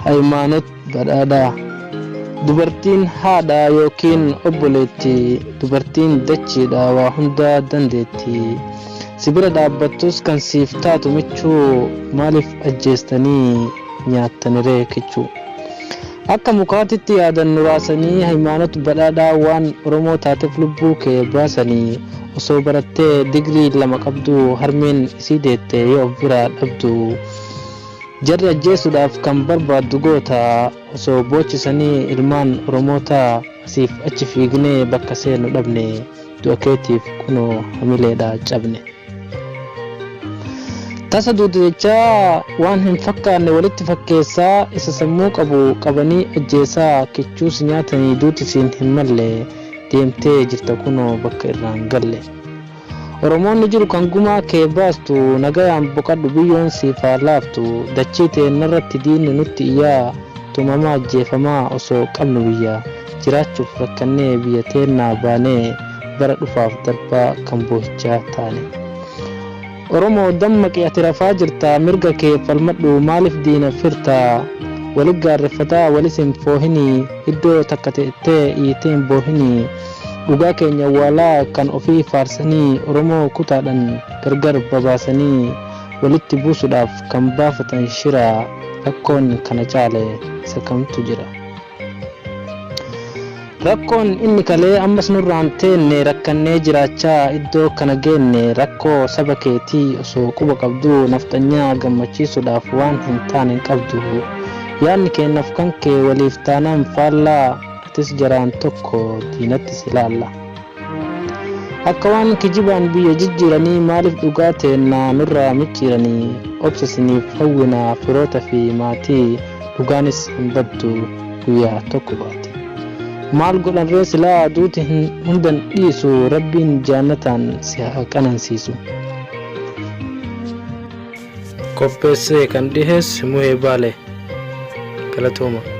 Hayimaanot Badhaadhaa. Dubartiin haadha yookiin obboleetti, dubartiin dachiidha waa hundaa dandeetti. Si bira dhaabbattus kan siif taatu michuu, maaliif ajjeestanii nyaattaniree kichuu. Akka mukaatitti yaadan nu raasanii Hayimaanot Badhaadhaa waan Oromoo taatef lubbuu kee baasanii osoo barattee digrii 2 qabduu harmeen isii deette yoo of biraa dhabdu Jarri ajjeesuudhaaf kan barbaaddu goota osoo boochisanii ilmaan Oromootaa asiif achi fiignee bakka seennu dhabne du'a keetiif kunoo hamileedhaa cabne. Tasa duute jechaa waan hin fakkaanne walitti fakkeessaa isa sammuu qabu qabanii ajjeesaa kichuu si nyaatanii duuti siin hin malle deemtee jirta kunoo bakka irraan galle. Oromoonni jiru kan gumaa kee baastu nagayaan boqadhu biyyoon siif haa laaftu dachii teennarratti diinni nutti iyyaa tumamaa ajjeefamaa osoo qabnu biyya jiraachuuf rakkannee biyya teennaa baanee bara dhufaaf darbaa kan boohichaa taane. Oromoo dammaqi ati rafaa jirtaa mirga keef falmadhu maalif diinaf hirtaa wali gaarreffataa walis hin foohinii iddoo takka teettee iyyitee hin boohinii Dhugaa keenya awwaalaa kan ofii faarsanii Oromoo kutaadhan gargar babaasanii walitti buusudhaaf kan baafatan shira rakkoon kana caale isa kamtu jira? Rakkoon inni kalee ammas nurraan teenne rakkannee jiraachaa iddoo kana geenne rakkoo saba keetii osoo quba qabduu nafxanyaa gammachiisudhaaf waan hin taane hin qabdu yaadni keennaf kan kee waliif taanaan faallaa Atis jaraan tokko diinatti si laalla. Akka waan kijibaan biyya jijjiiranii maaliif dhugaa teenna nurraa micciiranii obsa siniif hawwina firoota fi maatii dhugaanis hin baddu guyyaa tokko baati. Maal godhanree silaa duuti hundan dhiisu rabbiin jaannataan si haa qanansiisu. Qopheessee kan dhiheesse Muhee Baalee. Galatooma.